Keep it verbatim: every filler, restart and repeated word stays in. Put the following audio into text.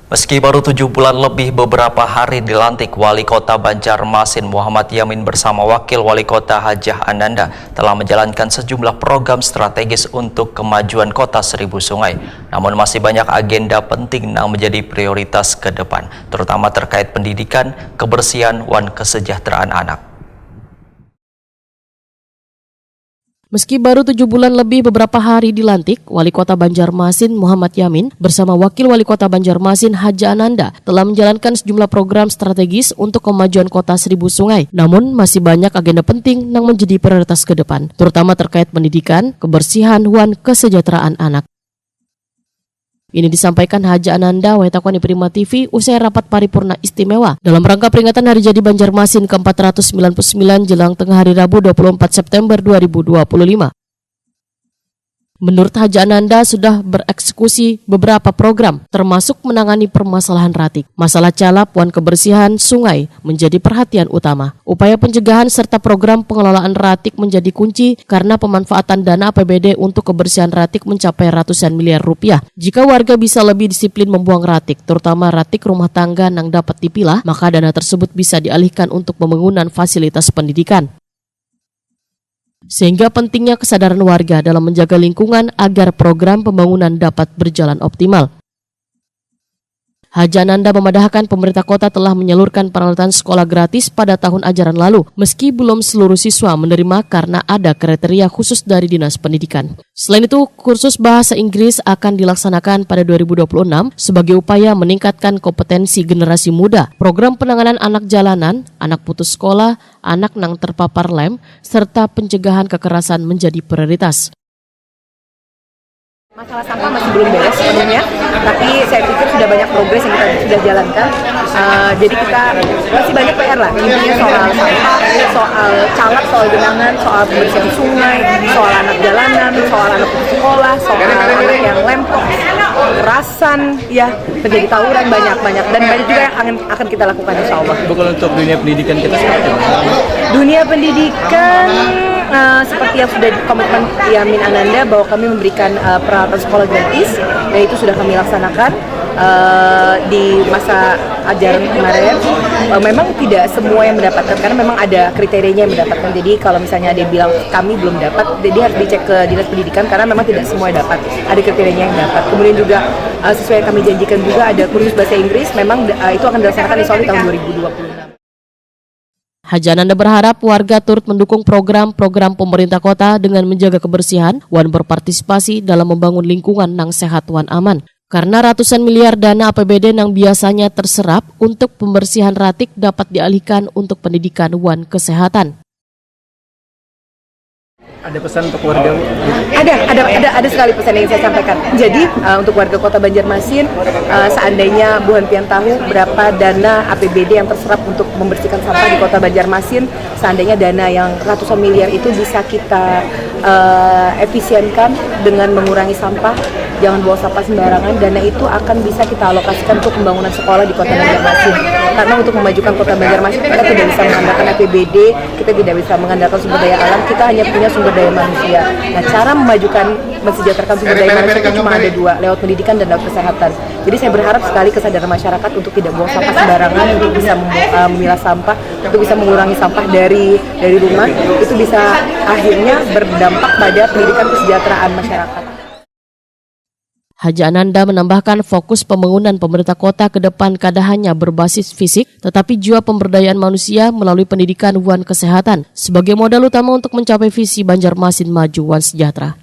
Meski baru tujuh bulan lebih beberapa hari dilantik, Wali Kota Banjarmasin Muhammad Yamin bersama Wakil Wali Kota Hajah Ananda telah menjalankan sejumlah program strategis untuk kemajuan Kota Seribu Sungai. Namun masih banyak agenda penting yang menjadi prioritas ke depan, terutama terkait pendidikan, kebersihan, wan kesejahteraan anak. Meski baru tujuh bulan lebih beberapa hari dilantik, Wali Kota Banjarmasin Muhammad Yamin bersama Wakil Wali Kota Banjarmasin Haja Ananda telah menjalankan sejumlah program strategis untuk kemajuan Kota Seribu Sungai. Namun, masih banyak agenda penting yang menjadi prioritas ke depan, terutama terkait pendidikan, kebersihan, wan kesejahteraan anak. Ini disampaikan Haja Ananda, Waitakoni Prima T V, usai rapat paripurna istimewa dalam rangka peringatan Hari Jadi Banjarmasin ke-empat ratus sembilan puluh sembilan jelang tengah hari Rabu dua puluh empat September dua ribu dua puluh lima. Menurut Haja Ananda, sudah bereksekusi beberapa program, termasuk menangani permasalahan ratik. Masalah calap wan kebersihan sungai menjadi perhatian utama. Upaya pencegahan serta program pengelolaan ratik menjadi kunci karena pemanfaatan dana A P B D untuk kebersihan ratik mencapai ratusan miliar rupiah. Jika warga bisa lebih disiplin membuang ratik, terutama ratik rumah tangga yang dapat dipilah, maka dana tersebut bisa dialihkan untuk pembangunan fasilitas pendidikan. Sehingga pentingnya kesadaran warga dalam menjaga lingkungan agar program pembangunan dapat berjalan optimal. Haja Ananda memadahkan pemerintah kota telah menyalurkan peralatan sekolah gratis pada tahun ajaran lalu, meski belum seluruh siswa menerima karena ada kriteria khusus dari Dinas Pendidikan. Selain itu, kursus bahasa Inggris akan dilaksanakan pada dua ribu dua puluh enam sebagai upaya meningkatkan kompetensi generasi muda. Program penanganan anak jalanan, anak putus sekolah, anak nang terpapar lem, serta pencegahan kekerasan menjadi prioritas. Masalah sampah masih belum beres sepenuhnya, tapi saya pikir sudah banyak progres yang kita sudah jalankan. Uh, jadi kita masih banyak P R lah, intinya soal sampah, soal calap, soal genangan, soal pembersihan sungai, soal anak jalanan, soal anak sekolah, soal anak yang lempok, kekerasan, ya terjadi tawuran banyak-banyak, dan banyak juga yang akan, akan kita lakukan insya Allah. Bukan untuk dunia pendidikan kita seperti apa? Dunia pendidikan uh, seperti yang sudah komitmen Yamin Ananda bahwa kami memberikan uh, peralatan sekolah gratis, dan itu sudah kami laksanakan uh, di masa ajaran kemarin. Uh, memang tidak semua yang mendapatkan karena memang ada kriterianya yang mendapatkan. Jadi kalau misalnya ada yang bilang kami belum dapat, jadi harus dicek ke dinas pendidikan karena memang tidak semua dapat. Ada kriterianya yang dapat. Kemudian juga uh, sesuai yang kami janjikan juga ada kursus bahasa Inggris. Memang uh, itu akan dilaksanakan insya Allah di tahun dua ribu dua puluh enam. Haja Ananda berharap warga turut mendukung program-program pemerintah kota dengan menjaga kebersihan wan berpartisipasi dalam membangun lingkungan nang sehat wan aman. Karena ratusan miliar dana A P B D nang biasanya terserap untuk pembersihan ratik dapat dialihkan untuk pendidikan wan kesehatan. Ada pesan untuk warga? Ada, ada, ada, ada sekali pesan yang saya sampaikan. Jadi uh, untuk warga Kota Banjarmasin, uh, seandainya buhan pian tahu berapa dana A P B D yang terserap untuk membersihkan sampah di Kota Banjarmasin, seandainya dana yang ratusan miliar itu bisa kita uh, efisienkan dengan mengurangi sampah, jangan buang sampah sembarangan. Dana itu akan bisa kita alokasikan untuk pembangunan sekolah di Kota Banjarmasin. Karena untuk memajukan Kota Banjarmasin kita tidak bisa mengandalkan A P B D, kita tidak bisa mengandalkan sumber daya alam, kita hanya punya sumber daya manusia. Nah, cara memajukan, mensejahterakan sumber daya manusia itu cuma ada dua, lewat pendidikan dan lewat kesehatan. Jadi saya berharap sekali kesadaran masyarakat untuk tidak buang sampah sembarangan, untuk bisa uh, memilah sampah, untuk bisa mengurangi sampah dari dari rumah, itu bisa akhirnya berdampak pada pendidikan kesejahteraan masyarakat. Haja Ananda menambahkan fokus pembangunan pemerintah kota ke depan kada hanya berbasis fisik, tetapi juga pemberdayaan manusia melalui pendidikan wan kesehatan sebagai modal utama untuk mencapai visi Banjarmasin maju wan sejahtera.